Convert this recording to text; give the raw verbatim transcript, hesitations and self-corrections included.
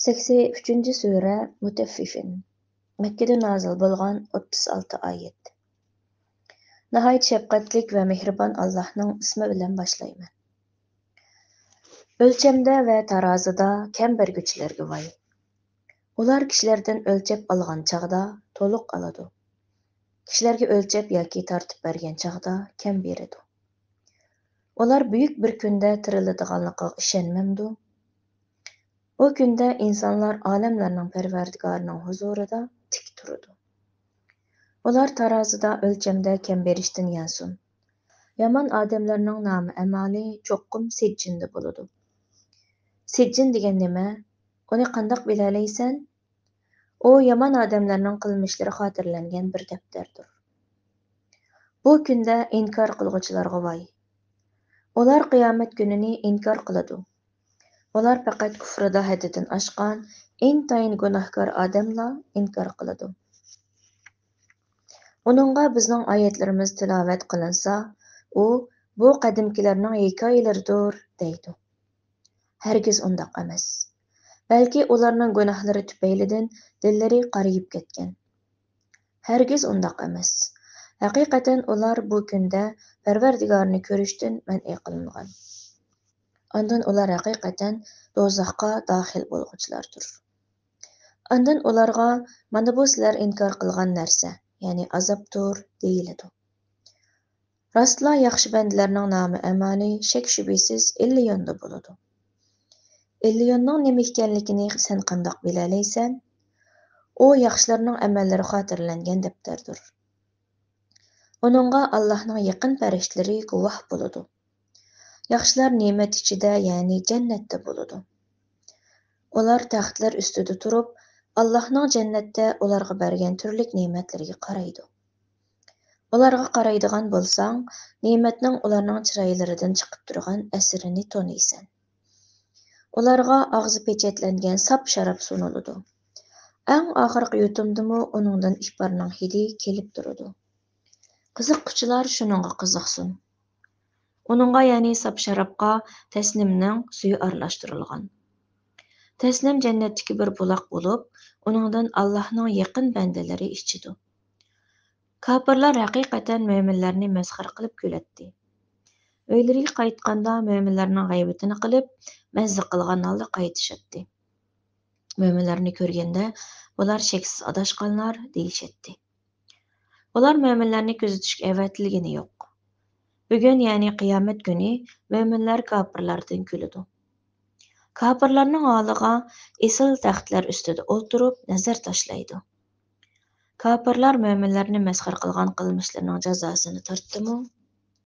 سەكسەن ئۈچىنچى سۈرە، مۇتەففىفىن. مەككىدە نازىل بولغان، ئوتتۇز ئالتە ئايەت. ناھايىتى شەپقەتلىك ۋە مېھرىبان ئاللاھنىڭ ئىسمى بىلەن باشلايمەن. ئۆلچەمدە ۋە تارازىدا كەم بەرگۈچىلەرگە ۋاي! ئۇلار كىشىلەردىن ئۆلچەپ ئالغان چاغدا تولۇق ئالىدۇ. كىشىلەرگە ئۆلچەپ ياكى تارتىپ بەرگەن چاغدا كەم بېرىدۇ. ئۇلار بۈيۈك بىر كۈندە تىرىلىدىغانلىقىغا ئىشەنمەمدۇ؟ ئۇ كۈندە ئىنسانلار ئالەملەرنىڭ پەرۋەردىگارىنىڭ ھۇزۇرىدا تىك تۇرىدۇ. ئۇلار تارازىدا ئۆلچەمدە كەم بېرىشتىن يانسۇن. يامان ئادەملەرنىڭ نامە-ئەمالى چوقۇم سىججىندا بولىدۇ. سىججىن دېگەن نېمە؟ ئۇنى قانداق بىلەلەيسەن؟ ئۇ يامان ئادەملەرنىڭ قىلمىشلىرى خاتىرىلەنگەن بىر دەپتەردۇر. بۇ كۈندە ئىنكار قىلغۇچىلارغا ۋاي! ئۇلار قىيامەت كۈنىنى ئىنكار قىلىدۇ. ئۇلار پەقەت كۇفرىدا ھەددىدىن ئاشقان، ئىنتايىن گۇناھكار ئادەملا ئىنكار قىلىدۇ. ئۇنىڭغا بىزنىڭ ئايەتلىرىمىز تىلاۋەت قىلىنسا، ئۇ، «بۇ قەدىمكىلەرنىڭ ھېكايىلىرىدۇر» دەيدۇ. ھەرگىز ئۇنداق ئەمەس. بەلكى ئۇلارنىڭ گۇناھلىرى تۈپەيلىدىن دىللىرى قارىيىپ كەتكەن. ھەرگىز ئۇنداق ئەمەس. ھەقىقەتەن ئۇلار بۇ كۈندە پەرۋەردىگارىنى كۆرۈشتىن مەنئى قىلىنغان. ئاندىن ئۇلار ھەقىقەتەن دوزاخقا داخىل بولغۇچىلاردۇر. ئاندىن ئۇلارغا، «مانا بۇ سىلەر ئىنكار قىلغان نەرسە، يەنى ئازابتۇر» دېيىلىدۇ. راستلا ياخشى بەندىلەرنىڭ نامە-ئەمالى شەك-شۈبھىسىز ئىللىيوندا بولىدۇ. ئىللىيوننىڭ نېمە ئىكەنلىكىنى سەن قانداق بىلەلەيسەن؟ ئۇ ياخشىلارنىڭ ئەمەللىرى خاتىرىلەنگەن دەپتەردۇر. ئۇنىڭغا ئاللاھنىڭ يېقىن پەرىشتىلىرى گۇۋاھ بولىدۇ. ياخشىلار نېمەت ئىچىدە، يەنى جەننەتتە بولىدۇ. ئۇلار تەختلەر ئۈستىدە تۇرۇپ، ئاللاھنىڭ جەننەتتە ئۇلارغا بەرگەن تۈرلۈك نېمەتلىرىگە قارايدۇ. ئۇلارغا قارايدىغان بولساڭ، نېمەتنىڭ ئۇلارنىڭ چىرايلىرىدىن چىقىپ تۇرغان ئەسىرىنى تونۇيسەن. ئۇلارغا ئاغزى پېچەتلەنگەن ساپ شاراب سۇنۇلىدۇ. ئەڭ ئاخىرقى يۇتۇمدىمۇ ئۇنىڭدىن ئىپارنىڭ ھىدى كېلىپ تۇرىدۇ. قىزىققۇچىلار شۇنىڭغا قىزىقسۇن. ئۇنىڭغا، يەنى ساپ شارابقا تەسنىمنىڭ سۈيى ئارىلاشتۇرۇلغان. تەسنىم جەننەتتىكى بىر بۇلاق بولۇپ، ئۇنىڭدىن ئاللاھنىڭ يېقىن بەندىلىرى ئىچىدۇ. كاپىرلار ھەقىقەتەن مۆمىنلەرنى مەسخىرە قىلىپ كۈلەتتى. ئۆيلىرىگە قايتقاندا مۆمىنلەرنىڭ غەيۋىتىنى قىلىپ، مەززە قىلغان ھالدا قايتىشاتتى. مۆمىنلەرنى كۆرگەندە، «بۇلار شەكسىز ئاداشقانلار» دېيىشەتتى. ئۇلار مۆمىنلەرنى كۆزىتىشكە ئەۋەتىلگىنى يوق. بۈگۈن، يەنى قىيامەت كۈنى، مۆمىنلەر كاپىرلاردىن كۈلىدۇ. كاپىرلارنىڭ ھالىغا ئېسىل تەختلەر ئۈستىدە ئولتۇرۇپ نەزەر تاشلايدۇ. كاپىرلار مۆمىنلەرنى مەسخىرە قىلغان قىلمىشلىرىنىڭ جازاسىنى تارتتىمۇ؟